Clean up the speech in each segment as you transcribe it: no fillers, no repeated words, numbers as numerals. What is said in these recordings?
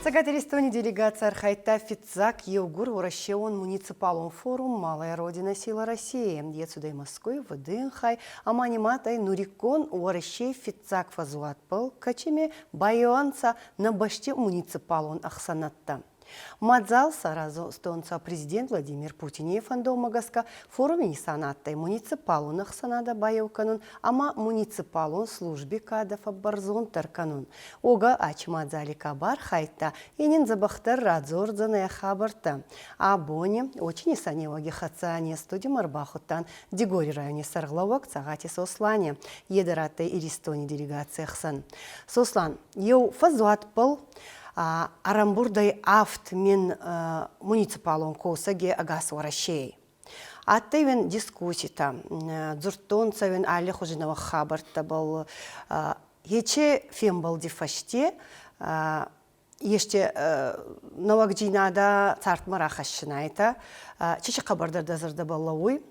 Цӕгат Иристони делегаци архайдта фиццаг еугуруӕрӕсеуон муниципалон форум «Малая Родина. Сила России». Е цудӕй Москвй ВДНХ-й ӕма нимад ӕй нуриккон Уӕрӕсей фиццаг фӕзуатбӕл, кӕцими байеуӕнцӕ нӕ бӕсти муниципалон ӕхсӕнӕдтӕ. Мадзал саразтонцӕ президент Владимир Путини фӕндонмӕ гӕсгӕ форуми нисан адтӕй муниципалон ӕхсӕнадӕ байеу кӕнун ӕма муниципалон служби кадӕ фӕббӕрзонддӕр кӕнун. Уогӕ ачи мадзали ка баархайдта, е нин дзӕбӕхдӕр радзордзӕнӕй ӕ хабӕрттӕ. Абони очи нисанеуӕги хӕццӕ не студимӕ ӕрбахудтан Дигори райони сӕргълӕууӕг Цагъати Сослани. Е дӕр адтӕй Иристони делегаций ӕхсӕн. Сослан, еу фӕзуатбӕл ӕрӕмбурдӕй 7000 муниципалон косӕги ӕгас Уӕрӕсейӕй. Адтӕй уин дискусситӕ, дзурдтонцӕ уин аллихузи нӕуӕг хабӕрттӕбӕл. Ечи фембӕлди фӕсте есте нӕуӕгдзийнадӕ цардмӕ рахӕссинайтӕ. Чи си хъӕбӕрдӕр дӕ зӕрдӕбӕл лӕууй?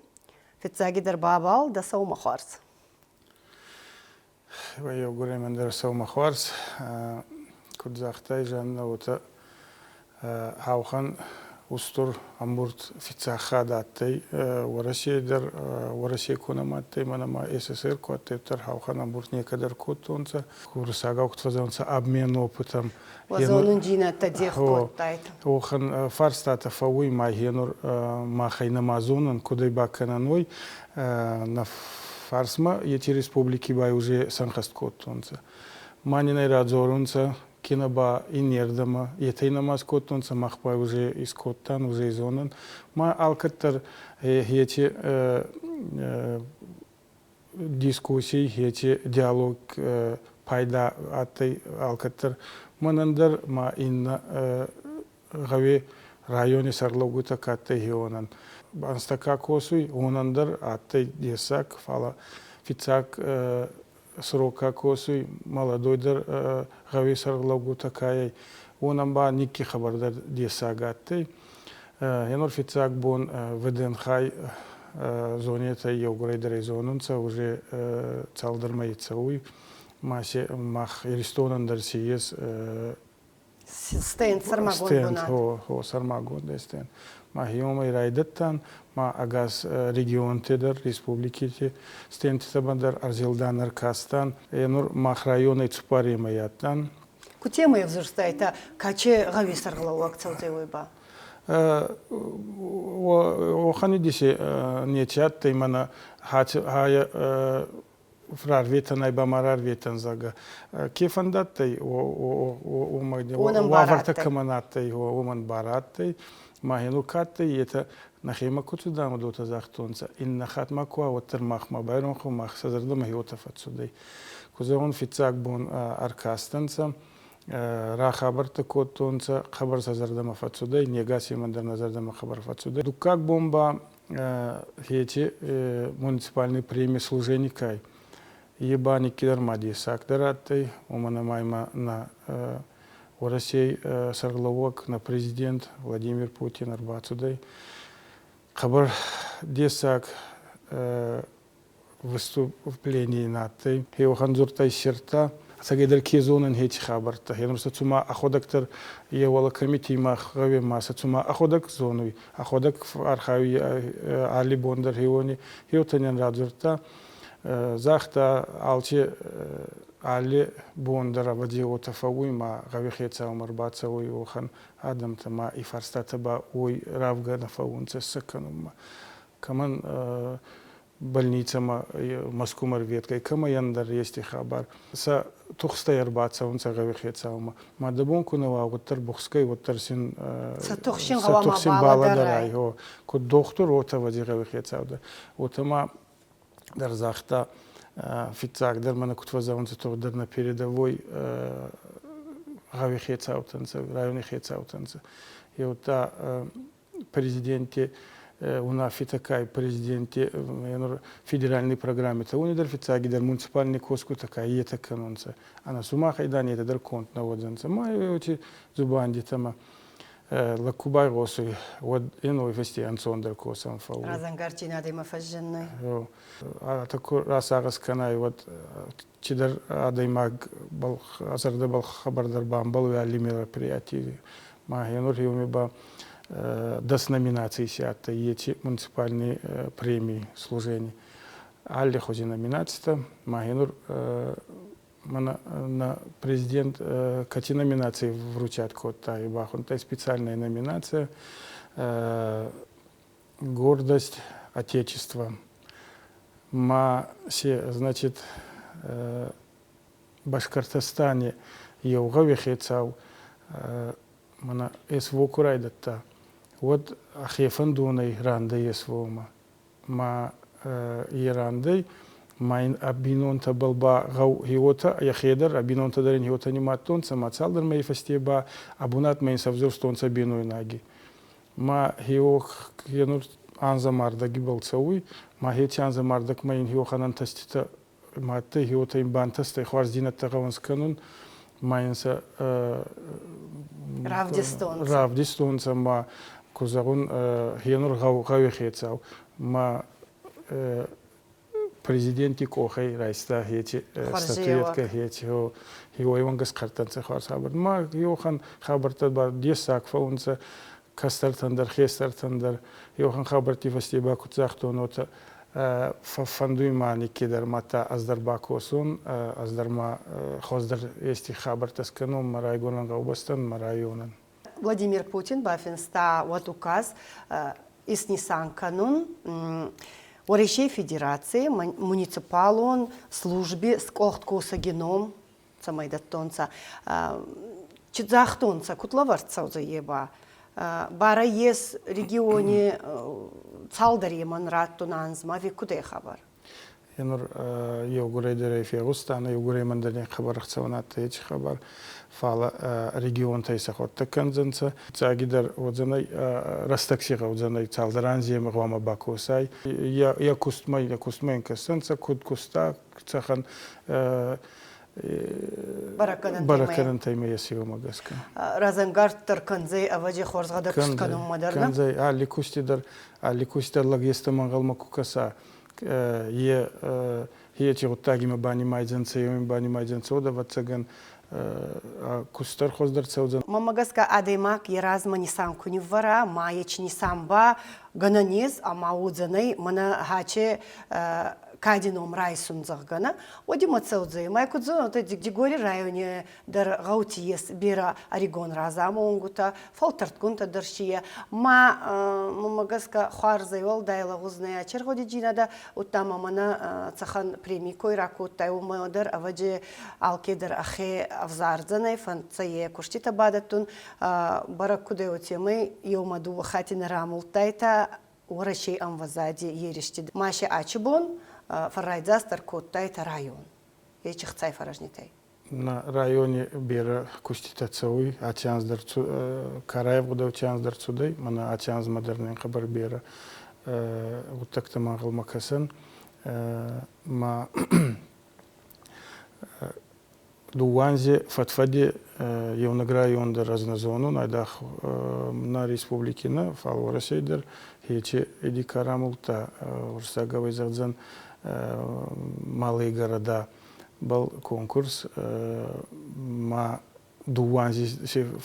Фиццагидӕр бабал дӕ сӕумӕ хуарз. Еугуремӕн дӕр сӕумӕ хуарз. Куд загътай, Жаннӕ, уотӕ Хаухан устур ӕмбурд фиццаг хатт адтӕй Уӕрӕсей дӕр, Уӕрӕсе ку нӕма адтӕй, мӕнӕ ма СССР ку адтӕй, уӕддӕр Хаухан ӕмбурд некӕд ӕркодтонцӕ. Уруссагау куд фӕззӕгъунцӕ, обмен опытом. Зонундзийнӕдтӕ дех кодтайтӕ. Уӕхӕн фарстатӕ фӕууй ма гьенур махӕй нӕма зонӕн, куд ӕй бакӕнӕн, уой. Нӕ фарсмӕ еци республики ба уже сӕнхӕст кодтонцӕ. Ма нин ӕй радзорунцӕ, кенӕ ба иннердӕмӕ. Етӕ нӕма скодтонцӕ, мах ба уже искодтан, уже зонӕн. Ма алкӕддӕр еци дискуссий, еци диалог пайда адтӕй алкӕддӕр. Мӕнӕн дӕр ма иннӕ гъӕуи райони сӕргълӕугутӕ ка адтӕй, уонӕн. Ӕнзтӕ ка косуй, уонӕн дӕр адтӕй дессаг, фалӕ фиццаг срок ка косуй, молодой дӕр гъӕуи сӕргълӕугутӕ ка ӕй, уонӕн ба никки хабар дӕр дессаг адтӕй. Енур фиццаг бон ВДНХ-й зонетӕй еугурӕй дӕр ӕй зонунцӕ, уже цалдӕр мӕйи цӕуй. Ма мах Иристонӕн дӕр си ес стенд, сӕрмагонд бунат. Гъо, сӕрмагонд стенд. Ма хеуомӕй райдӕдтан, ма ӕгас регионти дӕр, республикити стендтитӕмӕ дӕр ӕрзилдан, ӕркастан. Енур мах районӕй цуппаремӕй адтан. Кутемӕй ӕвзурстайтӕ, кӕци гъӕуи сӕргълӕууӕг цӕудзӕй уой ба? Уӕхӕни диси неци адтӕй мӕнӕ рарветӕнӕй ба ма рарветӕн, зӕгъгӕ. Ке фӕндадтӕй, уавӕртӕ кӕмӕн адтӕй, уомӕн барӕ адтӕй. Ма хенур ка адтӕй, етӕ нӕхемӕ ку цудан, уотӕ загътонцӕ. Иннӕ хатт ма ку уа, уӕддӕр мах ма байронх, мах сӕ зӕрдӕмӕ уотӕ фӕццудӕй. Ку зӕгъун, фиццаг бон ӕркастӕнцӕ, рахабӕрттӕ кодтонцӕ, хъӕбӕр сӕ зӕрдӕмӕ фӕццудӕй, не гасемӕн дӕр нӕ зӕрдӕмӕ хъӕбӕр фӕццудӕй. Дуккаг бон ба эти муниципальный премии служеникай е ба никкидӕр ма дессагдӕр адтӕй, уомӕн ӕма имӕ нӕ Уӕрӕсей сӕргълӕууӕг, нӕ президент Владимир Путин ӕрбацудӕй. Хъӕбӕр дессаг выступление адтӕй. Еуӕхӕн дзурдтӕ иссердта, ӕцӕгӕйдӕр ке зонӕн еци хабӕрттӕ. Гъенур сӕ цума ӕхуӕдӕг дӕр е уӕлӕ кӕмити мах гъӕуй ма сӕ цума ӕхуӕдӕг зонуй, ӕхуӕдӕг архайуй алли бон дӕр хеуони. Хеутӕн радзурдта, загъта, алчи алли бон дӕр ӕвӕдзи уотӕ фӕууй ма гъӕуи хецаумӕ ӕрбацӕуй уӕхӕн адӕмтӕ ма и фарстатӕ ба уой равгӕ нӕ фӕуунцӕ сӕ кӕнунмӕ. Кӕмӕн больницӕмӕ Мӕскумӕ рветгӕй, кӕмӕй ӕндӕр ести хабар. Сӕ тухстӕй ӕрбацӕунцӕ гъӕуи хецаумӕ. Ма дӕ бон ку нӕ уа, уӕддӕр бухсгӕй, уӕддӕр син сӕ тухсин гъӕуама балӕдӕрай. Куд дохтур, уотӕ ӕвӕдзи гъӕуи хецау дӕр. Уотӕ ма дӕр загъта, фиццагдӕр мӕнӕ куд фӕззӕгъунцӕ, тугъддӕр нӕ передовой гъӕуи хецаутӕ нцӕ, райони хецаутӕ нцӕ. Еудта президенти унаффитӕ кай президенти федеральный программитӕ, уони дӕр фиццагидӕр муниципальный косгутӕ ка етӕ кӕнунцӕ. Ӕнӕ сумахӕй дан етӕ дӕр конд нӕ уодзӕнцӕ. Ма еути дзубандитӕмӕ. Лӕг ку байгъосуй, уӕд ин уой фӕсте ӕнцондӕр косӕн фӕууй. Разӕнгардджин адӕммӕ фӕззиннуй. Атӕ ку расагъӕс кӕнай, уӕд чидӕр адӕймаг зӕрдӕбӕл хабар дӕр бамбӕлуй алли мероприятий. Ма хенур еуми ба 10 номинаций си адтӕй еци муниципальный премии служений. Алли хузи номинацитӕ. Ма хенур на президент кати номинации вручать кодта, и бахунтай специальная номинация «Гордость Отечества». Ма се, значит, Башкортостани еу гъӕуи хецау мӕнӕ СВО ку райдӕдта, уӕд ӕхе фӕндонӕй рандӕй СВО-мӕ. Ма е рандӕй, ма ин ӕ бийнонтӕбӕл ба гъӕу хеуотӕ, ӕхе дӕр, ӕ бийнонтӕ дӕр ин хеуотӕ нимадтонцӕ, ма цалдӕр мӕйи фӕсте ба ӕ бунатмӕ ин сӕвзурстонцӕ бийнойнаги. Ма хеуо хенур анзӕмардӕги бал цӕуй, ма хеци анзӕмардӕгмӕ ин хеуӕхӕн ӕнтӕститӕ ма адтӕй, хеуотӕ ин бантӕстӕй хуарздзийнӕдтӕ гъӕуӕнс кӕнун, ма ин сӕ равдистонцӕ. Равдистонцӕ ма, ку зӕгъун, хенур гъӕуи хецау, ма президенти къохӕй райста хеци статуэткӕ хеци хеуӕнгӕс хъӕртӕнцӕ хуарз хабар. Ма еуӕхӕн хабӕрттӕ ба дессаг фӕуунцӕ кӕстӕртӕн дӕр, хестӕртӕн дӕр. Еуӕхӕн хабӕртти фӕсте ба куд загътон, уотӕ фӕффӕндуй ма никкидӕр мадта ӕз дӕр бакосун, ӕз дӕр ма хуӕздӕр ести хабӕрттӕ скӕнон мӕ райгурӕн гъӕубӕстӕн, мӕ районӕн. Владимир Путин бафинста уӕд указ иснисан кӕнун Уӕрӕсей Федераций муниципалон служби скъохт косӕги ном цӕмӕй дӕттонцӕ. Чи загътонцӕ, куд лӕвӕрд цӕудзӕй е ба? Барӕ ес региони цалдӕремӕн раттун анзмӕ ӕви куд ӕй хабар? Енур еугурӕй дӕр ӕй фегъустан, еугурӕй дӕр хабар ӕхцӕуӕн адтӕй еци хабар, фал регионтӕй сӕхуӕдтӕ кӕндзӕнцӕ. Фиццагидӕр уодзӕнӕй рӕстӕг си гъӕудзӕнӕй цалдӕр анземӕ гъӕуама бакосай. Йӕ кустмӕ ин кӕсдзӕнцӕ, куд куста, цӕхӕн бӕрӕггӕнӕнтӕй ма ес еумӕ гӕсгӕ. Разӕнгарддӕр кӕндзӕй, ӕвӕдзи, хуӕрзгъӕдӕ куст кӕнунмӕ дӕр, нӕ? Кӕндзӕй, алли кусти дӕр лӕг естӕмӕ ӕнгъӕлмӕ ку кӕса, е ечи гъуддаги ма банимайдзӕнцӕ, еуеми банимайдзӕнцӕ, уӕд, ӕвӕццӕгӕн, кустдӕр хуӕздӕр цӕудзӕн. Мӕнмӕ гӕсгӕ, адӕймаг йӕ размӕ нисан ку ниввӕра, ма ечи нисан ба гӕнӕн ес ӕма уодзӕнӕй мӕнӕ хаче кади ном райсун, зӕгъгӕ, нӕ? Уӕд имӕ цӕудзӕй. Ма куд зонетӕ, Дигори райони дӕр гъӕути ес берӕ ӕригон разамонгутӕ, фӕлтӕрдгунтӕ дӕр си е. Ма мӕмӕ гӕсгӕ хуарзӕй уӕлдай лӕгъуз нӕ ачергъодиджийнадӕ, удта ма мӕнӕ цӕхӕн преми кой ракодтай, уомӕ дӕр ӕвӕдзи алкедӕр ӕхе ӕвзардзӕнӕй, фӕнддзӕй е куститӕ бадӕттун. Бӕрӕг куд ӕй, уотемӕй еума дууӕ хатти нӕ рамулдтайтӕ Уӕрӕсей ӕмвӕзади еристи. Ма си ачи бон фӕррайдзастдӕр кодтайтӕ район ечи хцай фӕрӕзнитӕй. На райони берӕ куститӕ цӕуй, аци анз дӕр ка райевгъудӕй, аци анз дӕр цудӕй, мӕнӕ аци анзмӕ дӕр нин хъӕбӕр берӕ гъуддӕгтӕмӕ ӕнгъӕлмӕ кӕсӕн. Ма дууӕ анзи фӕд-фӕди еунӕг район дӕр ӕз нӕ зонун, айдагъ нӕ республики нӕ, фал Уӕрӕсей дӕр ечи эди ка рамулдта, уруссагау зӕгъдзӕн «Малые города» бал конкурс ма дууӕ анзи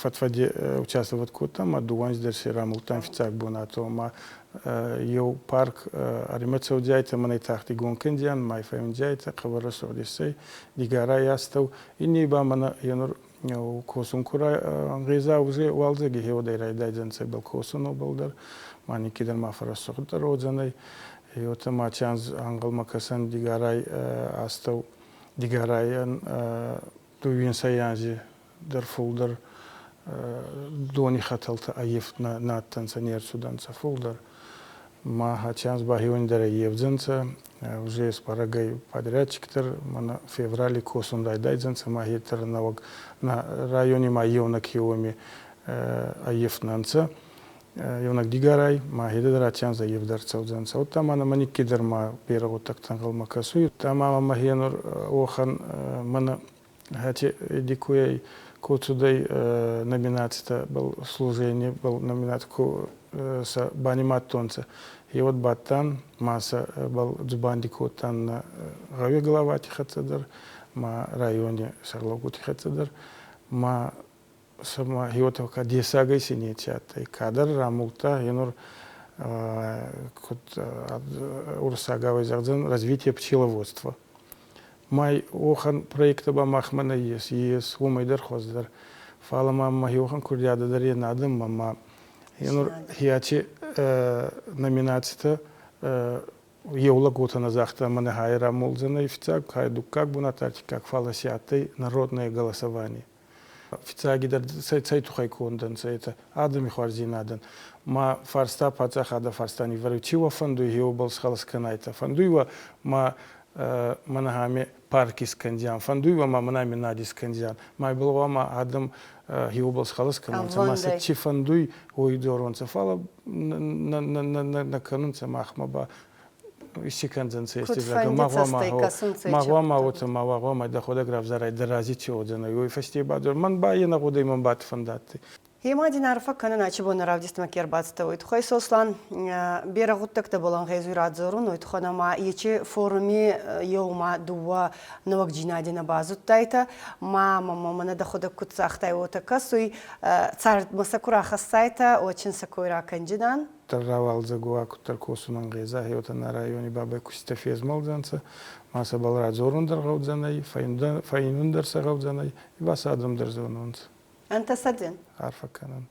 фӕд-фӕди участвовать кодтам, ма дууӕ анзи дӕр си рамулдтан фиццаг бунат, ма еу парк ӕримӕ цӕудзиайтӕ, мӕнӕй тахти гон кӕндзиан, май фӕундзиайтӕ, хъӕбӕр рӕсугъд иссӕй, Дигарай астӕу. Инней ба мӕнӕ енур косун ку ӕнгъеза уже уалдзӕги хеуодӕй райдайдзӕнцӕ бал косун обал дӕр, ма никкидӕр ма фӕррӕсугъддӕр уодзӕнӕй. Еуотӕ ма ци анз ӕнгъӕлмӕ кӕсӕн Дигарай астӕу, Дигарайӕн дууинсӕй анзи дӕр фулдӕр дони хӕтӕлтӕ ӕййивд нӕ адтӕнцӕ, не рцудӕнцӕ фулдӕр. Ма аци анз ба хеуони дӕр ӕййевдзӕнцӕ, уже сбӕрӕг ӕй подрядчик дӕр, мӕнӕ феврали косун райдайдзӕнцӕ, ма хетӕр нӕуӕг нӕ райони ма еунӕг хеуоми ӕййивд нӕ нцӕ. Еунӕг Дигарай, ма хедӕ дӕр аци анз ӕййивд ӕрцӕудзӕнцӕ. Удта ма нӕмӕ никкидӕр ма берӕ гъуддӕгтӕ ӕнгъӕлмӕ кӕсуй. Удта ма мӕ хенур уӕхӕн мӕнӕ хӕти дикуйӕй Ку цудӕй номинацитӕбӕл служение бал номинаци ку сӕ банимадтонцӕ, еуӕд бадтан ма сӕбӕл дзубанди кодтан нӕ гъӕуи главати хӕццӕ дӕр, ма райони сӕргълӕугути хӕццӕ дӕр, ма сӕмӕ хеуотӕ ка дессагӕй си неци адтӕй. Кадӕр рамулдта, енур куд уруссагау зӕгъдзӕн развитие пчеловодства. Май уӕхӕн проекттӕ ба махмӕ нӕййес, ес уомӕй дӕр хуӕздӕр. Фал ма мӕ уӕхӕн курдиадӕ дӕр е адӕммӕ ма енур хиачи номинацитӕ еу лӕг уотӕ нӕ загъта, мӕнӕ хай рамолдзӕнӕй фиццаг, хай дуккаг бунат, ӕртиккаг, фал си адтӕй народное голосование. Фиццагидӕр цӕй туххӕй конд ӕнцӕ етӕ адӕми хуарздзийнадӕн. Ма фарста паддзахадӕ фарста ниввӕруй, чи уӕ фӕндуй, еубӕл схӕлс кӕнайтӕ, фӕндуй уӕ ма мӕнӕ ами парк искӕндзиан, фӕндуй уӕ ма мӕнӕ ами над искӕндзиан. Ма ибӕл гъӕуама адӕм еубӕл схӕлс кӕнонцӕ, ма сӕ чи фӕндуй, уой дзоронцӕ. Фал нӕ кӕнунцӕ махмӕ ба исси кӕндзӕнцӕ ести зӕгъгӕ, ма гъуама ма гъуама уотӕ ма гъуама дӕхуӕдӕг равзарай дӕ рази чи уодзӕнӕй, уой фӕсте ба мӕн ба е нӕ гъудӕй мӕн ба фӕндадтӕй. Ема дин арфӕ кӕнӕн ачи бон равдистмӕ ке ӕрбацудтӕ, уой туххӕй Сослан берӕ гъуддӕгтӕбӕл ӕнгъезуй радзорун, уой туххӕн ӕма ечи форуми еума дууӕ нӕуӕгдзийнади нӕ базудтайтӕ, ма мӕмӕ мӕнӕ дӕхуӕдӕг куд загътай, уотӕ кӕсуй, цардмӕ сӕ ку рахӕссайтӕ, уӕд син сӕ кой ракӕнджинан. Куддӕр рауалдзӕг уа, куддӕр косун ӕнгъеза, гъеуотӕ нӕ райони бабӕй куститӕ фезмӕлдзӕнцӕ, ма сӕбӕл радзорун дӕр гъӕудзӕнӕй, фӕйнун дӕр сӕ гъӕудзӕнӕй, ба сӕ адӕм дӕр зонунцӕ. Ӕнтӕсӕдзен. Арфӕ кӕнӕн.